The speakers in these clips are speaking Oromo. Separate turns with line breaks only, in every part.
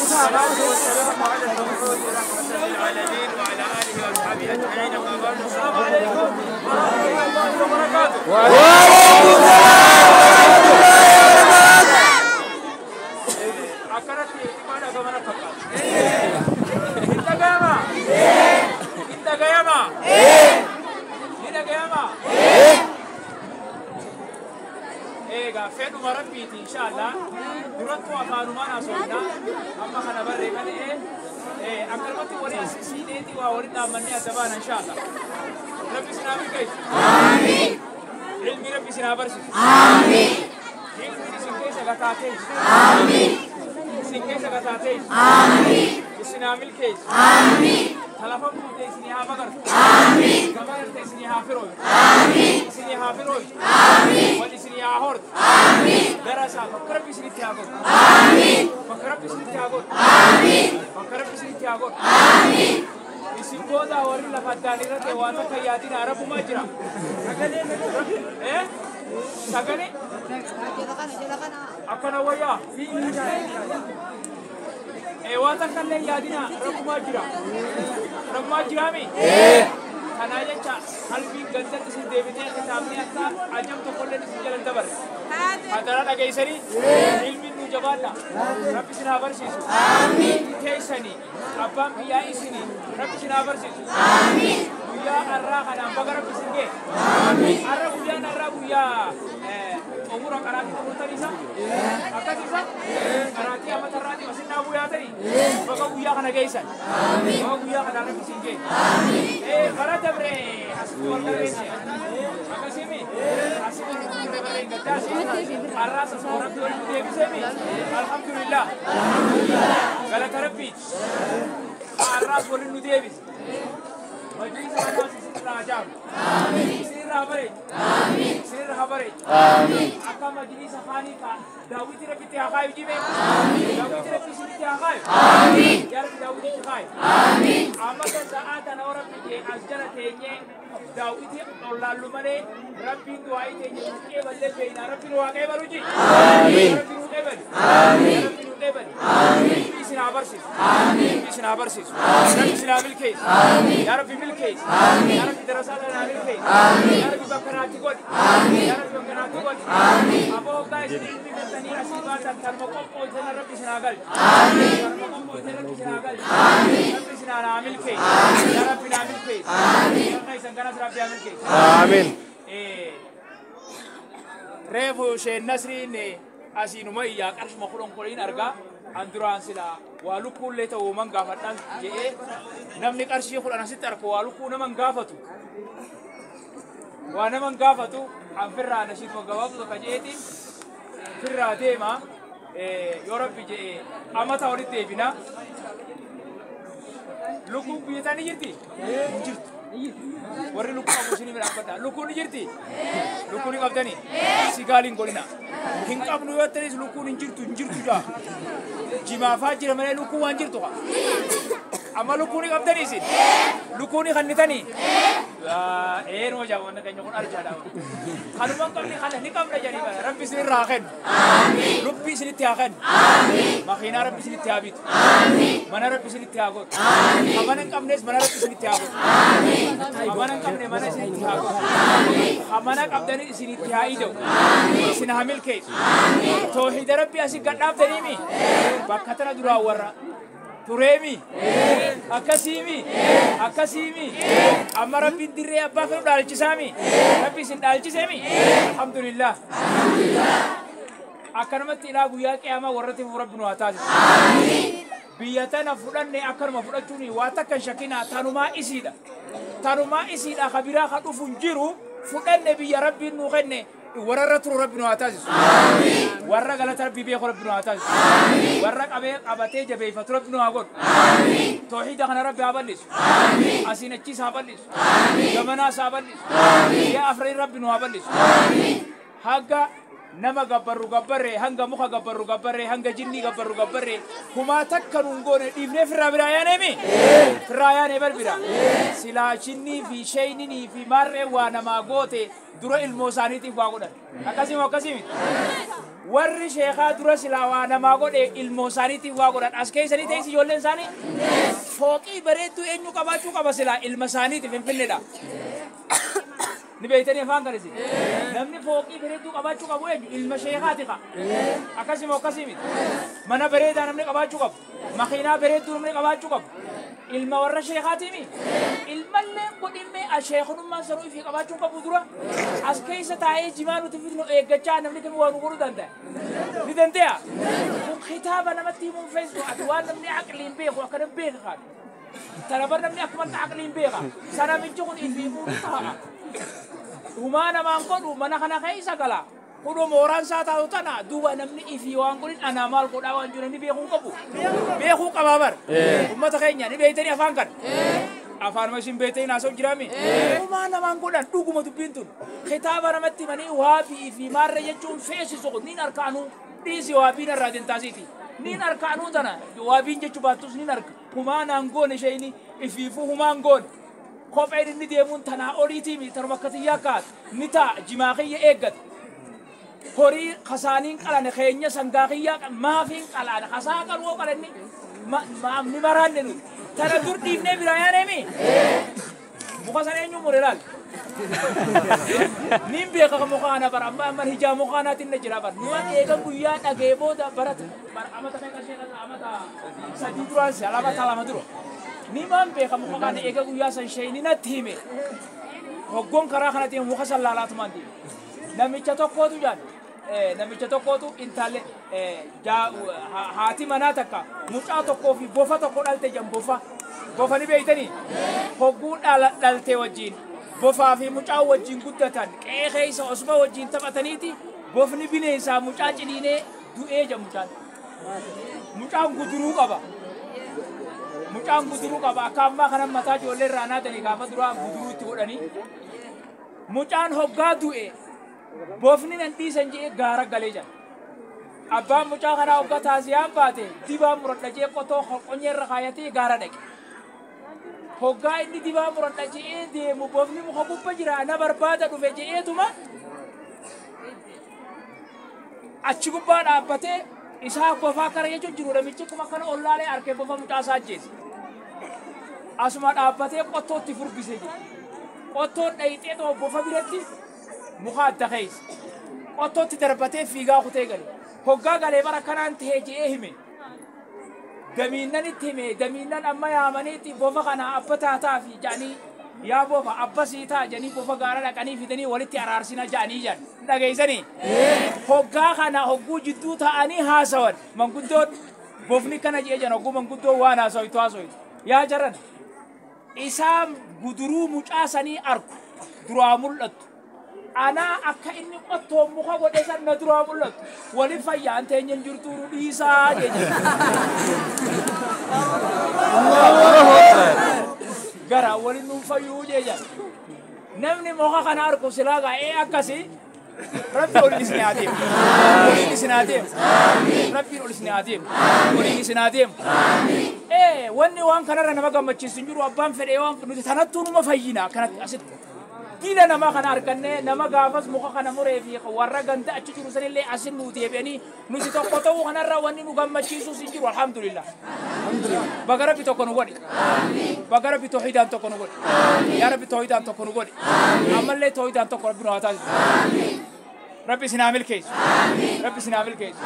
والسلام على المبعوث رحمة للعالمين وعلى آله وأصحابه أجمعين. أما بعد، السلام عليكم ورحمة الله وبركاته.
وعليكم السلام ورحمة الله وبركاته.
أكرت إيمان أجمعنا فقط. إنت قيامة. إنت قيامة. إنت قيامة. Egaa fedhuma rabbiiti inshallah durattuu afaanumaan haasofna amma kana barree malee akkanumatti walii as siineeti waa waliin dhaammannee adda baana inshallah. Rabbi isin haa milkeessu.
Amiin.
Ilmi rabbi isin haa barsiisu.
Amiin.
Ilmi isin keessa gataateessu.
Amiin.
Isin keessa gataateessu.
Amiin.
Isin haa milkeessu.
Amiin.
Talafa fuutee isinii haa magartu.
Amiin.
Gamagarte isinii haa firooyu.
Amiin.
Isinii haa firooyu.
Amiin.
Wal isinii haa hortu.
Amiin.
Darasaa bakka rabbi isinitti haa godhu.
Amiin.
Bakka rabbi isinitti haa godhu.
Amiin.
Bakka rabbi isinitti haa godhu.
Amiin.
Isin booda warri lafa addaan irratti waan takka yaadina rabbumaa jira. Sagalee akkana wayyaa. Waan takka illee yaadina rabbumaa jira. Rabbumaa jiraami? Kanaa jecha qalbiin gandatti isin deebitee kitaabni akka ajab tokkollee isin jalan dabarre. Hadara dhageessanii ilmiin nu jabaadha. Rabbi isin haa barsiisu. Teessanii abbaan biyyaa isinii rabbi isin haa barsiisu. Guyyaa har'aa kanaan baga rabbi isin ga'e. Har'a guyyaan har'aa guyyaa xumura qaraatii xumurtan isa. Akkas isa qaraatii amma tarraatii masin dhaabuu yaatanii baga guyyaa kana geessan. Baga guyyaa kanaan rabbi isin ga'e. Bara dabre asitti wal garreesse. Akkasimi asitti wal garreesse barreen gaddaasi. Har'aas asuma rabbi walitti deebiseemi. Alhamdulillah. Galata rabbiiti. Har'aas waliin nu deebise. Majlisa kanaas isinirraa ajaa'ibu. Isinirraa bareedu. Isinirraa bareedu. Akka majlisa kaanii ka daawwitii rabbitti haa kaayu jibee. Daawwitii rabbi isinitti haa kaayu. Yaa rabbi daawwititti kaayu. Amma kan sa'aa tana hoo rabbi jee as jala teenyee daawwitii ollaallu malee rabbiin du'aa'ii teenya nu qeeballee beeknaa rabbi nu haa qeebalu ji. Rabbi nu qeebali. Rabbi nu qeebali. Rabbi isin haa barsiisu. Rabbi isin haa barsiisu. Rabbi isin haa milkeessu. Yaa rabbi milkeessu. Yaa rabbi darasaa kana haa milkeessu. Yaa rabbi bakka naatti godhi. Yaa rabbi bakka naatti godhi. Aboo hoggaa isin ilmi galtanii asii baatan kanuma qophooytan rabbi isin haa galchu. Kanuma qophooytan rabbi isin haa galchu. Rabbi isin haa milkeessu. Yaa rabbi naa milkeessu. Bakka isin kanas rabbi haa milkeessu.
Amiin.
Reefu isheen Nasriin asiinuma iyyaa qarshuma kudhan kudhaniin argaa an duraan silaa waa lukkuullee ta'uu man gaafadhaan jedhee namni qarshii kudhan asitti arku waa lukkuu naman gaafatu. Waa naman gaafatu an firraa nashiiduma gabaabdu tokko jedheeti firraa deema yoo rabbi jedhee amata walitti deebina. Lukkuun biyya tana ni jirti? Hin jirtu. Warri lukkuu qabu isin bira dhaabbadha. Lukkuun ni jirti? Lukkuu ni qabdanii? Sigaal hin godhina. Hin qabnu yoo ta'es lukkuun hin jirtu hin jirtu jaa. Jimaafaa jira malee lukkuun waan jirtu haa. Amma lukkuu ni qabdanii isin? Lukkuu ni kannitanii? Eenuma jaa wanna keenya kun arjaadha. Kanuma hin qabne kana ni qabna jedhanii bara. Rabbi isin irraa haa kennu. Lubbi isinitti haa kennu. Makiinaa rabbi isinitti haa bitu. Mana rabbi isinitti haa godhu. Ka mana hin qabnes mana rabbi isinitti haa godhu. Ka mana hin qabne mana isinitti haa godhu. Ka mana qabdanii isinitti haa ida'u. Isin haa milkeessu. Toohida rabbi asii gad dhaabdaniimi. Bakka tana duraa warra tureemi. Akkasiimi. Akkasiimi. Amma rabbiin dirree abbaa fedhu dhaalchisaami. Rabbi isin dhaalchiseemi. Alhamdulillah. Akkanumatti ilaa guyyaa qiyaamaa warratti fufu rabbi nu haa taasisu. Biyya tana fudhanne akkanuma fudhachuun waa takka hin shakkinaa tanumaa isiidha. Tanumaa isiidha ka biraa ka dhufu hin jiru fudhanne biyya rabbiin nuu kenne warra irra turu rabbi nu haa taasisu. Warra galata rabbii beeku rabbi nu haa taasisu. Warra qabee qabatee jabeeffatu rabbi nu haa godhu. Toohida kana rabbi haa bal'isu. Asiin achiis haa bal'isu. Gamanaas haa bal'isu. Biyya afranii rabbi nu haa bal'isu. Haga nama gabbarru gabbarre hanga muka gabbarru gabbarre hanga jinnii gabbarru gabbarre humaa takka nuun goone dhiifnee firraa biraa yaaneemi firraa yaanee bar bira silaa jinnii fi sheeyninii fi maarree waa namaa goote dura ilmoo isaaniitiif waa godhan akkasii moo akkasii miti Warri sheekaa dura silaa waa namaa godhe ilmoo isaaniitiif waa godhan as keessanii teessi ijoolleen isaanii fooqii bareedduu eenyu qabaachuu qaba silaa ilma isaaniitiif Finfinneedha. Ni beektanii afaan kana isin? Namni fooqii bareedduu qabaachuu qabu eenyu ilma sheekaati qa. Akkasuma akkasii miti. Mana bareedaa namni qabaachuu qabu. Makiinaa bareedduu namni qabaachuu qabu. Ilma warra sheekaatiimi. Ilmallee godhimmee sheekunummaan sanuu ifii qabaachuu qabu dura as keessa taa'ee jimaa nuti fidnu eeggachaa namni kamii waa nu godhuu danda'a. Ni danda'a. Kun kitaaba namatti himuun feesisu ati waan namni aqliin beeku akkana beeka kaadhu. Tana bar namni akkuma aqliin beeka. Sanamichi kun ifiifuu ta'a. Humaa namaan godhu mana kana keessa gala. Kunoo mooraan isaa taatu tana duuba namni ifii waan godhin anaa maal godhaa waan jiru namni beekuu qabu. Beekuu qabaa bar. Uummata keenya ni beektanii afaan kana. Afaanuma isin beektanii haasa'u jiraami. Humaa namaan godhan dhuguma dubbiin tun. Kitaaba namatti himanii waabii fi maarra jechuun feesisu kun niin harkaanuu dhiisi waabiin irraa dentaasiiti. Niin harkaanuu tana waabiin jechuu baattus niin harka. Humaa naan goone isheen ifiifuu humaan goone. Kopheen inni deemuun tanaa oliitiimi tanuma akka xiyyaa kaatu ni ta'a jimaa kiyya eeggata. Horii kasaaniin qalane keenya sangaa kiyyaa maafiin qalane kasaa qaluu qalanni ni maraanne nuti. Tana dur dhiifnee biraa yaaneemi. Muka sana eenyu mure laal. Niin beeka muka kana bara amma amma hijaa muka kanaatiin na jira bara. Nuwa eegan guyyaa dhagee booda barata amata meeqa ishee amata sadii duraan si amata lama dura. Nimaan beeka muka kana eega guyyaa san sheeyni natti hime. Hoggoon karaa kanaatiin muka san laalaatumaan deeme. Namicha tokkootu jaan namicha tokkootu intalle haati manaa takka mucaa tokkoo fi bofa tokko dhalte jan bofa. Bofa ni beeytanii? Hogguu dhalte wajjin bofaa fi mucaa wajjin guddatan qe'ee keessa osuma wajjin taphataniiti bofni bineensaa mucaa ciniinee du'ee jan mucaan. Mucaan guduruu qaba. Mucaan guduruu qaba akka ammaa kana mataa ijoollee irraa naatanii gaafa duraa guduruu itti godhanii. Mucaan hoggaa du'e bofni nan dhiisan jedhee gaara galee jira. Abbaan mucaa kanaa hoggaa taasiyaan baate dibaa muradha jedhee qotoo qonyee irra kaayatee gaara dhaqe. Hoggaa inni dibaa muradha jedhee deemu bofni muka gubba jira na barbaada dhufe jedheetuma achi gubbaa dhaabbatee isaa bofaa kara jechuun jiru namichi kuma kana ollaalee arkee bofa mucaa isaa ajjeese. Asuma dhaabbatee qottootti furgisee jira. Qottoon dhayixee too bofa biratti muka adda keessa. Qottootti darbatee fiigaa kutee gale. Hoggaa galee bara kanaan tahee je'ee hime. Damiinnan itti hime damiinnan amma yaamaniitti bofa kana abba taataa fi jedhanii yaa bofa abba sii taa jedhanii bofa gaara dhaqanii fidanii walitti araarsina jedhanii jedhan. Dhageessanii? Hoggaa kana hogguu jidduu ta'anii haasawan manguddoon bofni kana je'ee jedhan hogguu manguddoon waan haasawitu haasawitu. Yaa jaran isaan guduruu mucaa sanii argu duraa mul'attu. Anaa akka inni qottoon muka godhe san na duraa mul'attu. Waliin fayyaan teenyeen jirtuu nu dhiisaa jechuudha. Gara waliin nuun fayyuu jechuudha. Namni muka kana argu silaa gaa'ee akkasii Rabbi oliin isin haa deemu. Oliin isin haa deemu. Rabbiin ol isin haa deemu. Oliin isin haa deemu. Wanni waan kanarra nama gammachiisu hin jiru abbaan fedhee waan nuti tanattuu numa fayyina akkanatti asitti. Diina namaa kana argannee nama gaafas muka kana muree fi warra ganda achi jiru sanillee asin nuu deebi'anii nuti tokko ta'uu kanarra wanni nu gammachiisus hin jiru alhamdulillah. Baga Rabbi tokko nu godhe. Baga Rabbi tawhiidaan tokko nu godhe. Yaa Rabbi tawhiidaan tokko nu godhe. Ammallee tawhiidaan tokko Rabbi nu haa taasisu. Rabbi isin haa milkeessu. Rabbi isin haa milkeessu.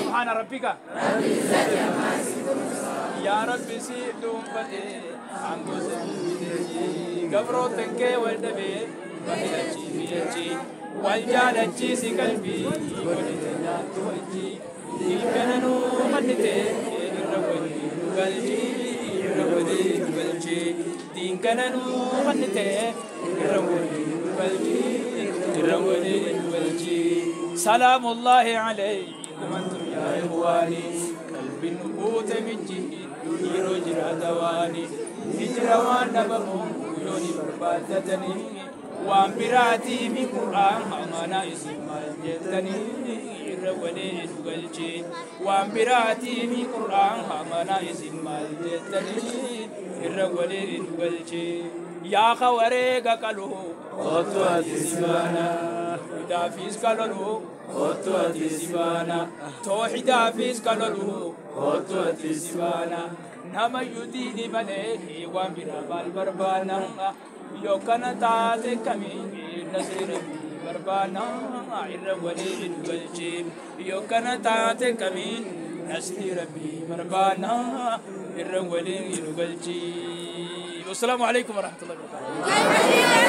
Subhaana rabbika. Yaa Rabbi si dhuunfatee aangoo sanii gabroota kee wal dhabee bahiyachi fiyachi wal jaalachiisi qalbii godhite nyaattu wajji ilkananuu mannite irra walii nu galchi irra walii nu galchi diinkananuu mannite irra walii nu galchi irra walii nu galchi salaamullaahi alaykum antum yaa ikhwaani qalbiin nu guute mijji yeroo jiraata waani hijira waan dhabamuun guyyooni barbaaddatanii waan biraatii fi qur'aan amanaa isin maal jettanii irra walii nu galchi waan biraatii fi qur'aan amanaa isin maal jettanii irra walii nu galchi yaa ka wareega qaluu kootu ati sibaana fidaafis kaloluu Kootu ati sibaana tooxidaafis kan olu kootu ati sibaana namayyuu diini malee waan biraa maal barbaana yoo kana taate kamiin nasri rabbii barbaana irra waliin galchee yoo kana taate kamiin nasri rabbii barbaana irra waliin galchee. والسلام عليكم ورحمة الله وبركاته.